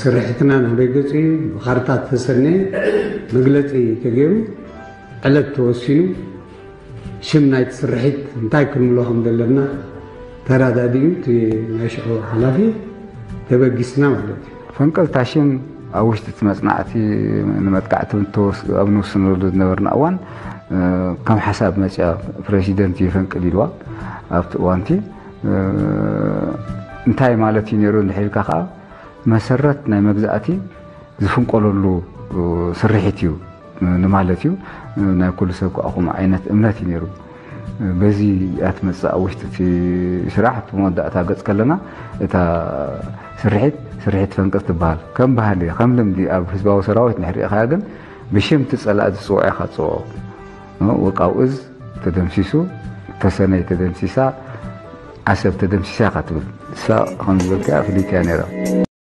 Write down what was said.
ስርሒትና ናበይ ገጹ እዩ ብኻርታ ተሰነ መግለጺ ተገይሩ ዕለት ተወሲኑ ሽም ናይቲ ስርሒት እንታይ ክንብሎ ከም ዘለና ተራዳዲኡ እቲ ናይ ሽዑ ሓላፊ ተበጊስና ማለት እዩ። ፈንቅል ታሽም ኣብ ውሽጢ እቲ መጽናዕቲ ንመጥቃዕቲ ንተወስ- ኣብ ንውስነሉ ዝነበርና እዋን ከም ሓሳብ መጽያ ፕሬዚደንት ይፈንቅል ኢልዋ ኣብቲ እዋንቲ እንታይ ማለት እዩ ነይሩ እንድሕር ኢልካ ከዓ መሰረት ናይ መግዛእቲ ዝፍንቆለሉ ስርሒት እዩ ንማለት እዩ። ናይ ኩሉ ሰብ ክኣኹም ዓይነት እምነት እዩ ነይሩ። በዚ እያ ትመጽእ ኣብ ውሽጢ እቲ ስራሕ እቲ መወዳእታ ገጽ ከለና እታ ስርሒት ስርሒት ፈንቅል ትበሃል። ከም ባህሊ ከም ልምዲ ኣብ ህዝባዊ ሰራዊት ንሕሪእኻያ ግን ብሽም እቲ ጸላእ ዝጽውዕ ኢኻ ትጽውዖ። ውቃው እዝ ተደምሲሱ፣ ተሰነይ ተደምሲሳ፣ ዓሰብ ተደምሲሳ ኢኻ ትብል። እሳ ከም ዝበልካ ፍልይቲ እያ ነይራ።